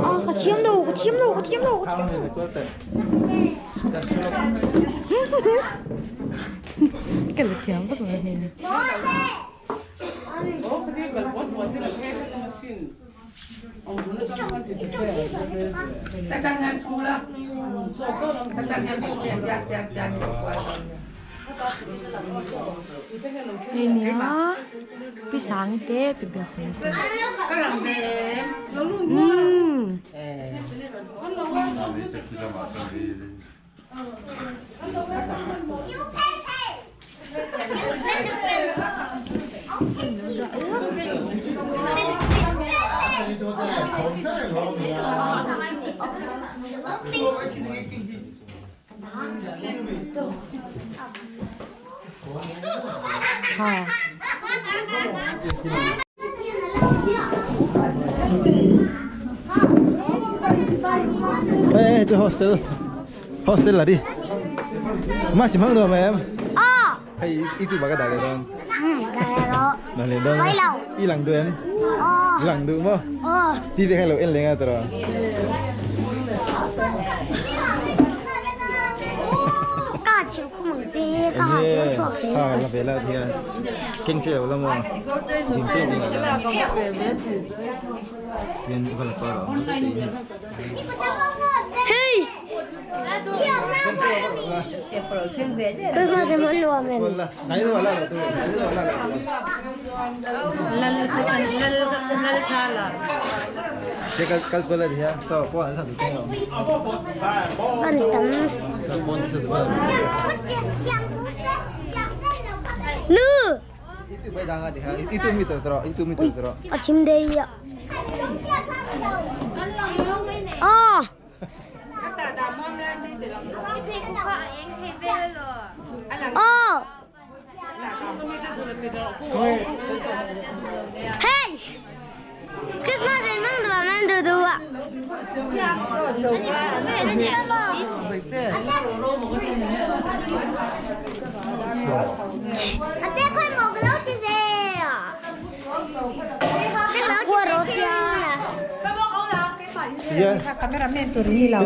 Ah, ka thiam lo, ka thiam lo, ka thiam lo, ka thiam lo. Ka la thiam vak lo hei. Hei nia pi sang te pi biak hmel te umm. Ê, cho hostel hostel là đi mà chỉ mang đồ mà em hay ít tụi bà cái đại lên đâu đại lên đâu ít lần đu em lần đu mà đi về hay là em lên ngay rồi Ha, la vela thian keng che lo mo ding te ding la thian vala pa ro Hey! Nu! A thim dei a. Ah! Oh! Hey! Christmas in mang đồ mang đồ đồ ạ. Cameraman tur ni lo.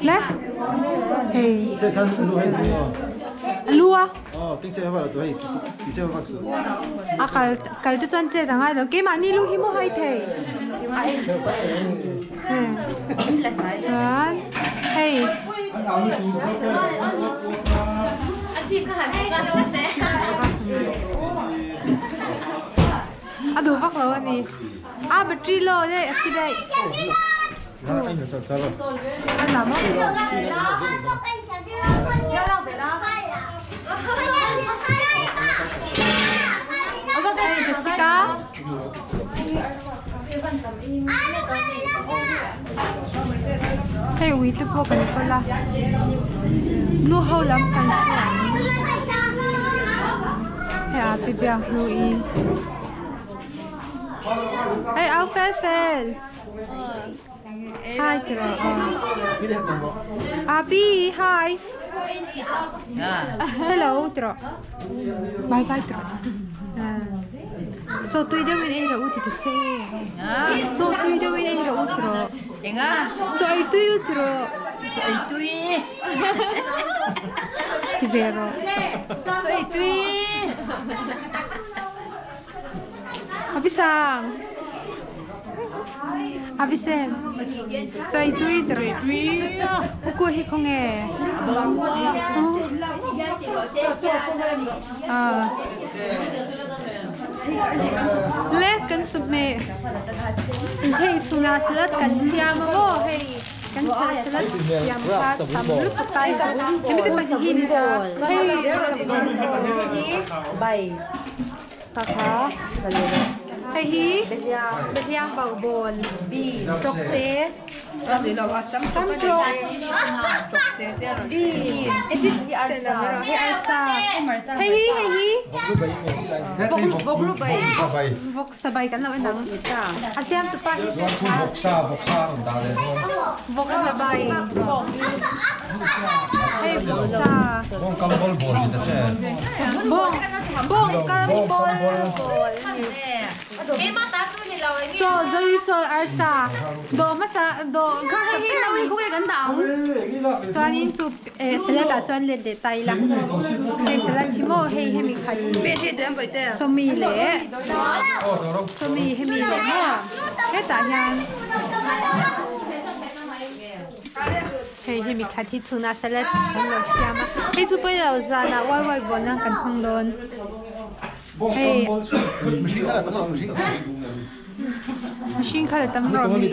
Le? Hey. Lua. A kal kal te chuan chet angai lo. Keimah ni lu hi maw hai thei. Chuan hei. A duh vak lo a ni. A battery low daih a thi daih. A la maw? Hei Jessica. Hei ui te pawh kan kawl a. Nu ho lam kan hria ang. Hei a pi biak hnu i. Hei au fel fel. Hi tiro. Abi hi. Hello tiro. Bye bye tiro. Chaw tui deuhin ei rawh u ti ta che. Chaw tui deuhin ei rawh u tiro. Chaw ei tui u tiro. Chaw ei tui. Ti ve rawh. Chaw ei tui. Abisang. Abisen. Chaw ei tui tiro. Kuku hi khawnge. Le kan chawhmeh hei chhunah salad kan siam a maw hei kan salad siam kha tam lutuk a hemi te pahnih hi ni ta hei hei hi behliang bauh bawl tawk te. Vok sabai kan lo en ang a siam tu pa hi vok sabai hei vok sa bawng. Bawng kam bawl bawl So Zoe saw arsa dawh hmasa dawh hmasa chuanin chu salad ah chuan let leh ta ila hei salad hi maw hei hemi khat sawmi leh sawmi hemi leh maw hetah hian hei hemi khat hi chhunah salad an lo siam a hei chu pawilo zanah uai uai bawl nan kan hmang dawn. Hei mihring kha la tam rawh mi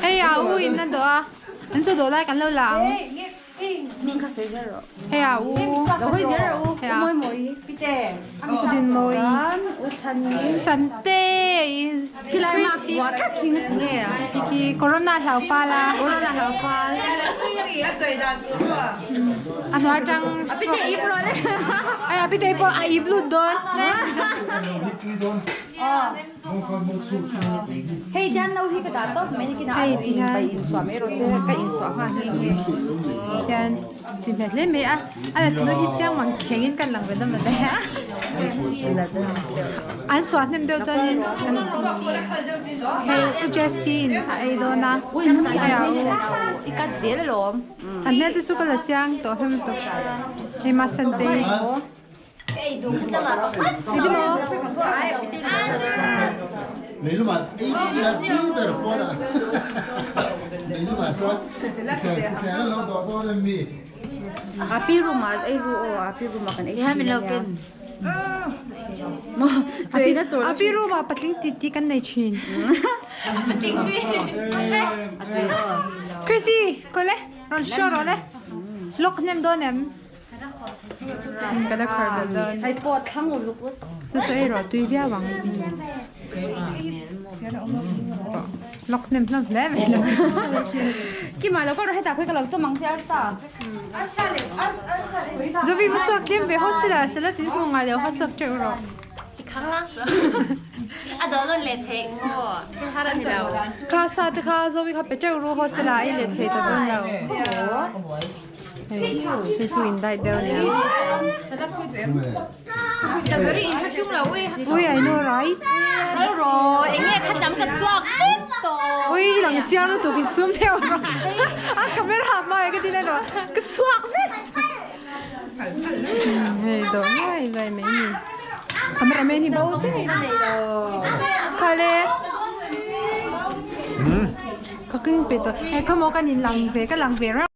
hei a u in a dawh a an chaw dawh lai kan lo la ang. Hei a u hei a u din mawi sante khi corona hlau fal a a hnuai atang ai a pite pawh a ip lut dawn. Hei dian no hi ka dah tawp mai nikin a in pai in suah mai rawh se ka in suah nghal nghe nghe. Hian tui hmel hle mai a a la tunu hi chiang mang kheng in kan lang ve dam le an suah hnem deuh chuan in hei u Jessie in a ei dawn a hei a u i cut zel alawm a hmel te chu ka la chiang tawh hlawm lutuk hei Masantei. Api room ah patling titi kan nei thin. Chrissy, ko le, rawn show rawh le. Lock hnem dawn em? Ka la khar belh dawn. Hei pawh thlang uluk lut. Chu chu ei rawh tui viau ang. Lawk hnem hlawm hle mai lo. Kimah lo ka rawh hetah khawi ka lo chawm ang che arsa. Zovi va suak tlem ve haw sila sela tui hmu ngai lo kha suak teuh rawh. Kha sa te kha Zovi kha pe teuh ru hostel ah ei let thei ta dawn lo. Hei chu in diet deuh ania. Ui I know right. Ui lang chiang lutuk in sum deuh rawh. A camera hma ah ka din rawh. Ka chhuak vek. Hei dawh nuai nuai mai ni. Camera man hi bo daih. Khale. Ka keng pe tawh. Hei khawmaw kan in lang ve ka lang ve reuh.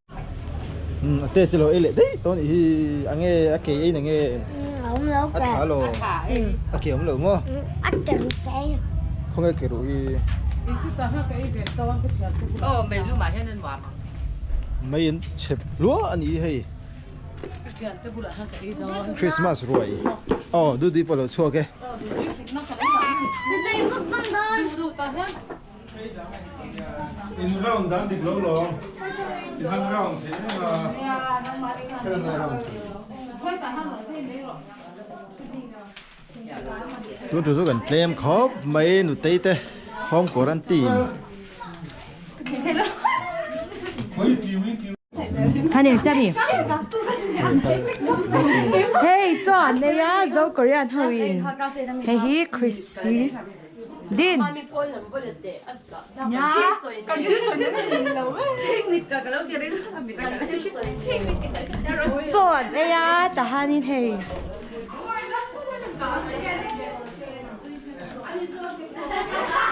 A te chu lo ei leh daih tawh anih hi a nge a ke ei na nge a tha lo a ke awm lo maw a ke ruh ka ei khawnge ke ruh hi mai in chep hluah anih hi hei Christmas ruai aw dudui pawh a lo chhuak e. In round dan dik lo lo. In han round thei em a. Tun tu chu kan tlem khawp mai nutei te home quarantine. Hei chuan nei a zo Korean ho in hei hi Chrissy. Din. Chuan ei a tahanin hei.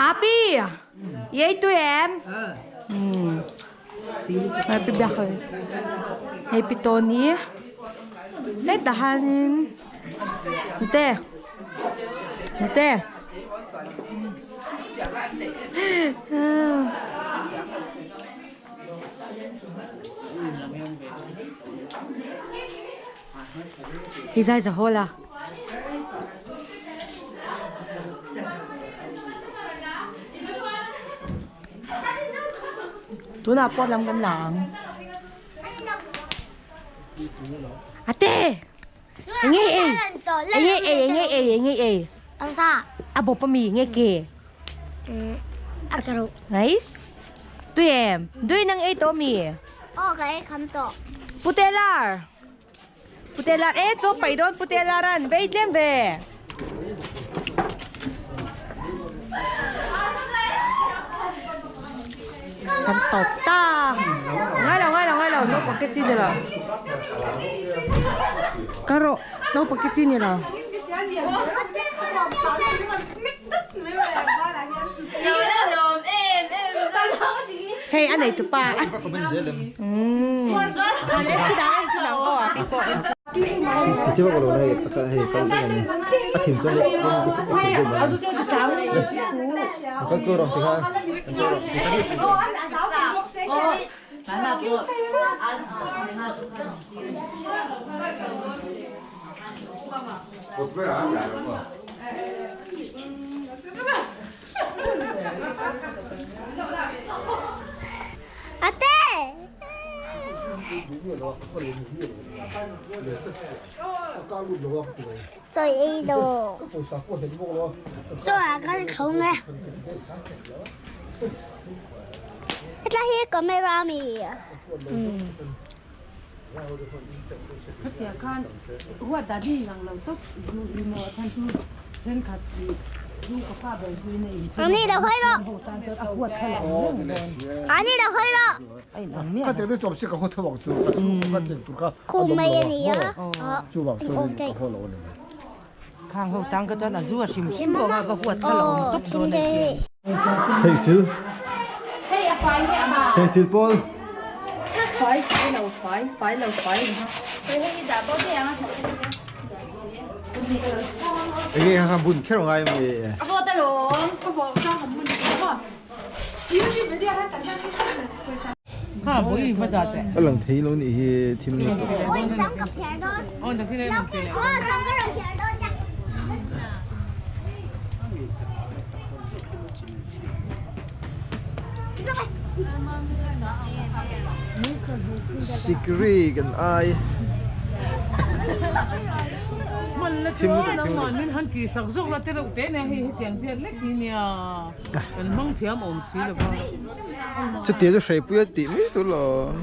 Api, i ei tui em? Happy biak hoi. Hei pi Tony. Hei tahanin. Nute. Nute. Hi zai za hall a. Tunah pawh lam kan la ang. Ate! Enge ei? Enge ei? Enge ei? Enge ei? A bawp ami? Nge ke? Nice. Tui em? Tui nang ei tawh mi? Aw ka ei kham tawh. Putelar. Putelar e chaw paih dawn Putelaran vei tlem ve. Kan tawp ta. Ngai lo ngai lo ngai lo naupang te chi ni lo. Ka rawh naupang te chi ni lo. Hei a nei tupa. Ate! Chawi ei lo. Chaw ah khan khong e. Hetlai hi camera mi. Hetiang khan huat dan hi inang lo tawp emaw a chhan chu thenkhat ih zu ka pa ber hi na in Ani lo hawi rawh. ho tan chuan a huat kha lo ang reng dawn. Ani lo hawi rawh. A in ang miah Ka tel chawp si ka haw theuh ang chu ka chu ka tel tur kha Khu mai a ni a. Chu vang chuan ka haw lo a ni mai. Khang ho tang ka chuan a zu a hrim hrim bawk a va huat kha lo awm tawp dawn a ni. Theihsil. Theihsil pawl. Fai fai lo fai fai lo fai. Enge kha bun kher ngai mi. A vawt alawm. Ka vawh ka han mun tawh a. YouTube video hi kan hian pawisa. Kha bui va da teh. A lang thei lo nih hi thim na tawh. Oi sam ka phiar dawn. Aw ta khi Lo sam ka rawn phiar dawn cha. Sikri kan ai. Man la Thim chu lutuk, nang thim man lutuk. min han ki sak zawk la te reuh te nia hei hetiang biak lek hi nia kan hmang thiam awm si lo va. Chutia chu hreipui a tih mai tur lo.